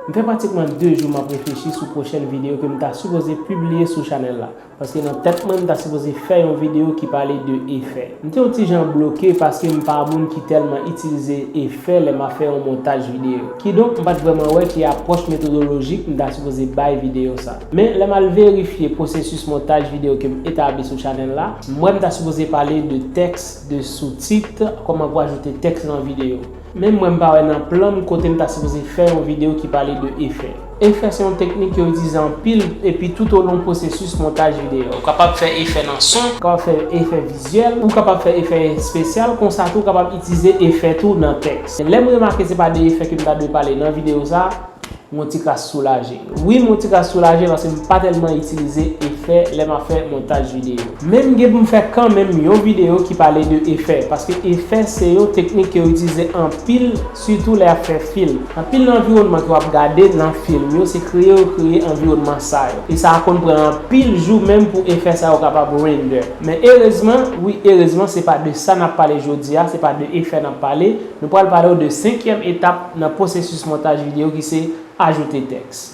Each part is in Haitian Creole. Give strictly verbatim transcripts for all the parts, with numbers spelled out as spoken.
M fè pratikman de jou m ap reflechi sou pwochèn videyo ke m ta sipoze pibliye sou chanèl la. Paske nan tèt mwen, m ta sipoze fè yon videyo ki pale de efè. M te yon ti jan bloke paske m pa moun ki tèlman itilize efè lè m ap fè yon montaj videyo. Kidonk, m pa t vrèman wè ki apwòch metodolojik m ta sipoze bay videyo sa. Men, lè m al verifye pwosesis montaj videyo ke m etabli sou chanèl la, m wè m ta sipoze pale de tèks, de soutit, kòman pou ajoute tèks nan videyo. Men mwen m pa wè nan plan m kote m ta sipoze fè yon videyo ki pale de efè. Efè se yon teknik ke yo itilize anpil epi tout olon pwosesis montaj videyo. Ou kapab fè efè nan son, ou kapab fè efè vizyèl, ou kapab fè efè espesyal, konsa tou ou kapab itilize efè tou nan tèks. Lè m remake se pa de efè ke m ta dwe pale nan videyo sa, m yon ti kras soulaje. Wi, m yon ti kras soulaje paske m pa tèlman itilize efè lè m ap fè montaj videyo. Men m gen pou m fè kanmenm yon videyo ki pale de efè, paske efè se yon teknik ke yo itilize anpil, sitou lè y ap fè fim. Anpil nan anviwònman ke w ap gade nan fim yo, se kreye yo kreye anviwònman sa yo. E sa konn pran anpil jou menm pou efè sa yo kapab render. Men erezman, wi, erezman, se pa de sa n ap pale jodi a, se pa de efè n ap pale. Nou pral pale w de senkyèm etap nan pwosesis montaj videyo ki se ajoute tèks.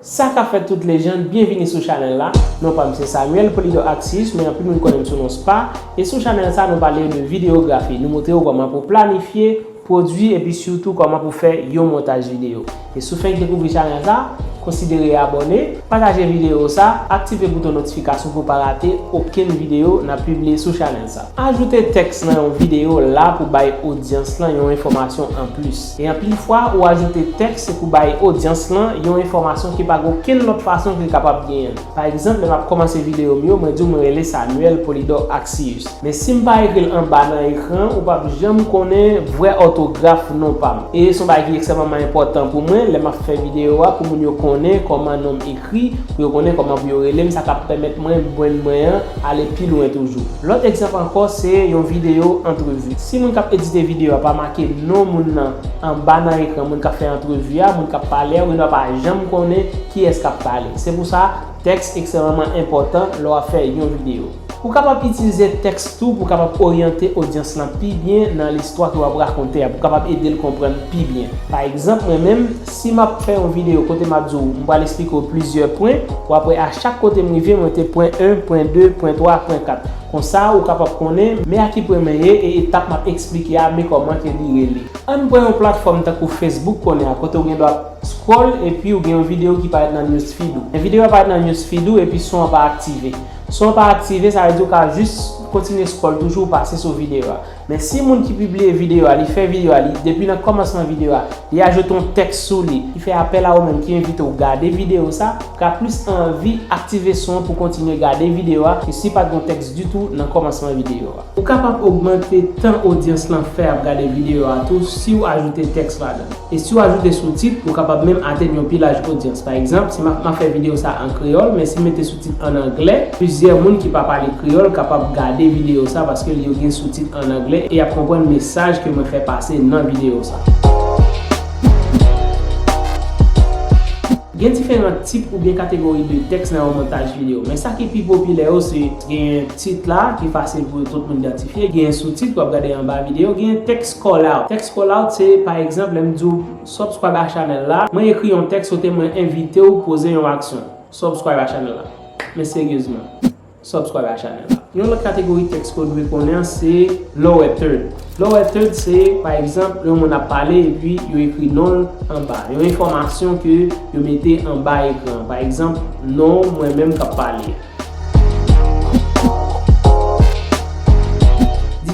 Sa k ap fèt tout lejann, byenvini sou chanèl la. Non pa m se Samuel Polydor Axius, men anpil moun konnen m sou non Spa. E sou chanèl sa, nou pale de videyografi. Nou montre w kòman pou planifye, pwodui, epi sitou kòman pou fè yon montaj videyo. E si w fèk dekouvri chanèl sa, konsidere abòne, pataje videyo sa, aktive bouton notifikasyon pou w pa rate okenn videyo n ap pibliye sou chanèl sa. Ajoute tèks nan yon videyo la pou bay odyans lan yon enfòmasyon anplis. E anpil fwa, ou ajoute tèks se pou bay odyans lan yon enfòmasyon ki pa gen okenn lòt fason ke l kapab genyen l. Pa egzanp, lè m ap kòmanse videyo m yo, mwen di w mwen rele Samuel Polydor Axius. Men si m pa ekri l anba nan ekran, ou p ap janm konnen vrè òtograf non pa m. E se yon bagay ki ekstrèmeman enpòtan pou mwen lè m ap fè videyo a, pou moun yo konnen kòman non m ekri, pou yo konnen kòman pou yo rele m, sa k ap pèmèt mwen brand mwen an ale pi lwen toujou. Lòt egzanp ankò, se yon videyo antrevi. Si moun k ap edite videyo a pa make non moun nan anba nan ekran, moun k ap fè antrevi a, moun k ap pale a, ou gendwa pa janm konnen kiyès k ap pale. Se pou sa, tèks ekstrèmeman enpòtan lè w ap fè yon videyo. Ou kapab itilize tèks tou pou w kapab oryante odyans lan pi byen nan listwa ke w ap rakonte a, pou w kapab ede l konprann pi byen. Pa egzanp, mwen menm, si m ap fè yon videyo kote m ap di w, m pral eksplike w plizyè pwen, w ap wè a chak kote m rive, m mete pwen en, pwen de, pwen twa, pwen kat. Konsa, ou kapab konnen men a ki pwen mwen ye e etap m ap eksplike a, men kòman ke li rele. Ann pran yon platfòm tankou Facebook kounye a, kote w gen dwa scroll epi w gen yon videyo ki parèt nan news feed ou. Men videyo a parèt nan news feed ou epi son an pa aktive. Son an pa aktive, sa vle di w ka jis kontinye scroll toujou, w pase sou videyo a. Men si moun ki pibliye videyo a, li fè videyo a, li, depi nan kòmansman videyo a, li ajoute yon tèks sou li, li fè apèl a ou menm, ki envite w gade videyo sa, ou ka plis anvi aktive son an pou kontinye gade videyo a, ke si pa t gen yon tèks ditou nan kòmansman videyo a. Ou kapab ogmante tan odyans lan fè ap gade videyo a tou si w ajoute tèks ladan. E si w ajoute soutit, ou kapab menm atenn yon pi laj odyans. Pa egzanp, si m ap, m ap fè videyo sa an kreyòl, men si m mete soutit an anglè, plizyè moun ki pa pale kreyòl kapab gade videyo sa paske yo gen soutit an anglè e y ap konprann mesaj ke mwen fè pase nan videyo sa. Gen diferan tip oubyen kategori de tèks nan yon montaj videyo, men sa ki pi popilè yo se genyen tit la, ki fasil pou tout moun idantifye, genyen soutit, w ap gade anba videyo, genyen tèks call out. Tèks call out se, pa egzanp, lè m di w subscribe a chanèl la, mwen ekri yon tèks kote mwen envite w poze yon aksyon. Subscribe a chanèl la. Men seryezman. Subscribe a chanèl la. Yon lòt kategori tèks ke w dwe konnen an se lower third. Lower third se, pa egzanp, yon moun ap pale epi yo ekri non l anba. Yon enfòmasyon ke yo mete anba ekran. Pa egzanp, non mwen menm k ap pale.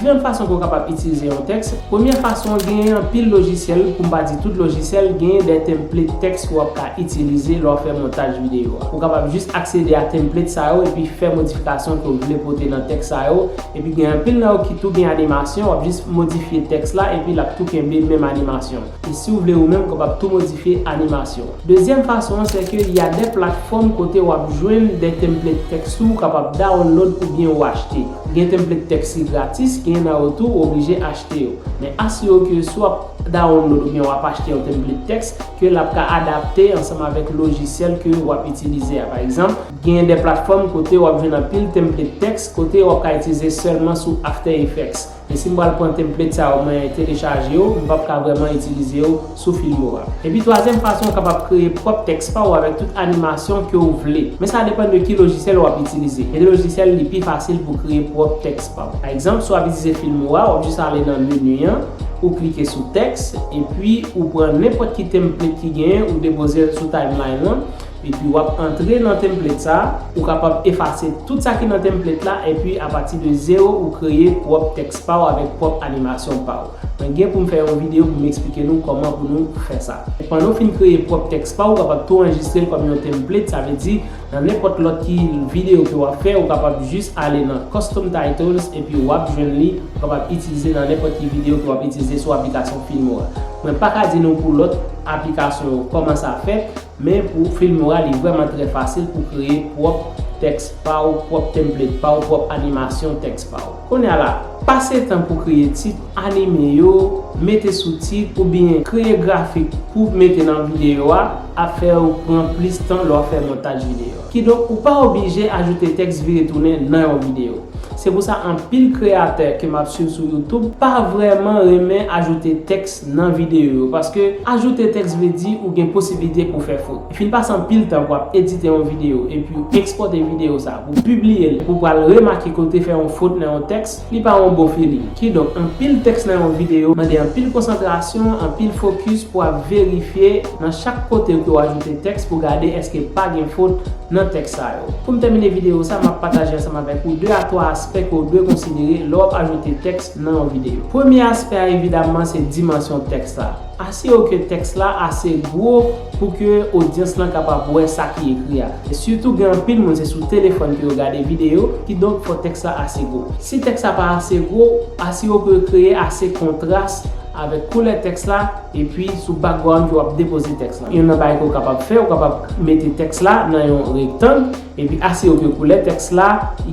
Diferan fason ke w kapab itilize yon tèks. Premyè fason an, genyen anpil lojisyèl, pou m pa di tout lojisyèl, genyen de template tèks ke w ap ka itilize lè w ap fè montaj videyo a. Ou kapab jis aksede a template sa yo epi fè modifikasyon ke w vle pote nan tèks sa yo. Epi gen anpil nan yo ki tou gen animasyon, w ap jis modifye tèks la epi l ap tou kenbe menm animasyon. E si w vle ou menm, ou kapab tou modifye animasyon. Dezyèm fason an, se ke y a de platfòm kote w ap jwenn de template tèks tou, ou kapab download oubyen ou achte. Gen template tèks ki gratis, gen nan yo tou ou oblije achte yo. Men asire w ke si w ap download oubyen w ap achte yon template tèks, ke l ap ka adapte ansanm avèk lojisyèl ke w ap itilize a. Pa egzanp, gen de platfòm kote w ap jwenn anpil template tèks kote w ap ka itilize sèlman sou After Effects. Men si m pral pran template sa yo, mwen telechaje yo, m p ap ka vrèman itilize yo sou Filmora. Epi twazyèm fason, ou kapab kreye pwòp tèks pa w avèk tout animasyon ke w vle. Men sa depann de ki lojisyèl w ap itilize. Gen de lojisyèl li pi fasil pou kreye pwòp tèks pa w. Pa egzanp, si w ap itilize Filmora, w ap jis ale nan meni an, ou klike sou tèks, epi ou pran nenpòt ki template ki genyen, ou depoze l sou timeline lan, epi w ap antre nan template sa, ou kapab efase tout sa ki nan template la, epi apati de zewo ou kreye pwòp tèks pa w avèk pwòp animasyon pa w. Mwen gen pou m fè yon videyo pou m eksplike nou kòman pou nou fè sa. Pandan w fin kreye pwòp tèks pa w, ou kapab tou anrejistre l kòm yon template, sa vle di nan nenpòt lòt ki videyo ke w ap fè, ou kapab jis ale nan custom titles epi w ap jwenn li, ou kapab itilize nan nenpòt ki videyo ke w ap itilize sou aplikasyon Filmora. Mwen pa ka di nou pou lòt aplikasyon yo kòman sa fèt, men pou Filmora, li vrèman trè fasil pou kreye pwòp tèks pa w, pwòp template pa w, pwòp animasyon tèks pa w. Kounye a la, pase tan pou kreye tit, anime yo, mete soutit, oubyen kreye grafik pou mete nan videyo a, ap fè w pran plis tan lè w ap fè montaj videyo a. Kidonk, ou pa oblije ajoute tèks vire tounen nan yon videyo. Se pou sa anpil kreyatè ke m ap swiv sou YouTube pa vrèman renmen ajoute tèks nan videyo yo, paske ajoute tèks vle di ou gen posiblite pou fè fot. Ou fin pase anpil tan pou ap edite yon videyo, epi w ekspòte videyo sa pou pibliye l, pou pral remake ke w te fè yon fot nan yon tèks, li pa yon bon feeling. Kidonk, anpil tèks nan yon videyo mande anpil konsantrasyon, anpil fokis pou ap verifye nan chak kote ke w ajoute tèks pou gade èske pa gen fot nan tèks sa yo. Pou m tèmine videyo sa, m ap pataje ansanm avèk ou de a twa aspè ke w dwe konsidere lè w ap ajoute tèks nan yon videyo. Premye aspè a, evidamman, se dimansyon tèks la. Asire w ke tèks la ase gwo pou ke odyans lan kapab wè sa ki ekri a. E sitou, gen anpil moun se sou telefòn ke yo gade videyo, kidonk fò tèks la ase gwo. Si tèks la pa ase gwo, asire w ke w kreye ase kontras avèk koulè tèks la, epi sou background ke w ap depoze tèks la. Youn nan bagay ke w kapab fè, ou kapab mete tèks la nan yon rektang, epi asire w ke koulè tèks la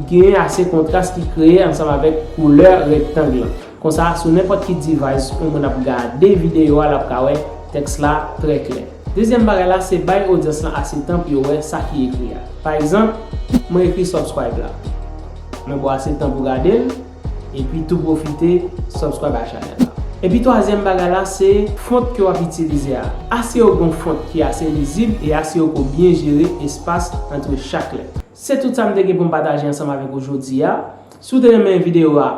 genyen ase kontras ki kreye ansanm avèk koulè rektang lan. Konsa, sou nenpòt ki device yon moun ap gade videyo a, l ap ka wè tèks la trè klè. Dezyèm bagay la, se bay odyans lan ase tan pou yo wè sa ki ekri a. Pa egzanp, mwen ekri subscribe la. Mwen ba w ase tan pou gade l, epi tou pwofite subscribe a chanèl la. Epi twazyèm bagay la, se font ke w ap itilize a. Asire w gen yon font ki ase lizib e asire w ke w byen jere espas ant chak lèt. Se tout sa m te gen pou m pataje ansanm avèk ou jodi a. Si w te renmen videyo a,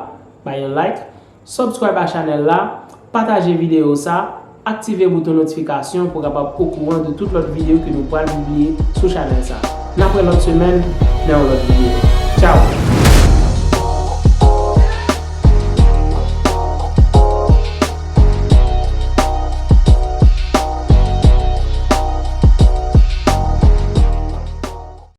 bay yon like, subscribe a chanèl la, pataje videyo sa, aktive bouton notifikasyon pou w kapab okouran de tout lòt videyo ke nou pral pibliye sou chanèl sa. N ap wè lòt semèn nan yon lòt videyo. Tchao!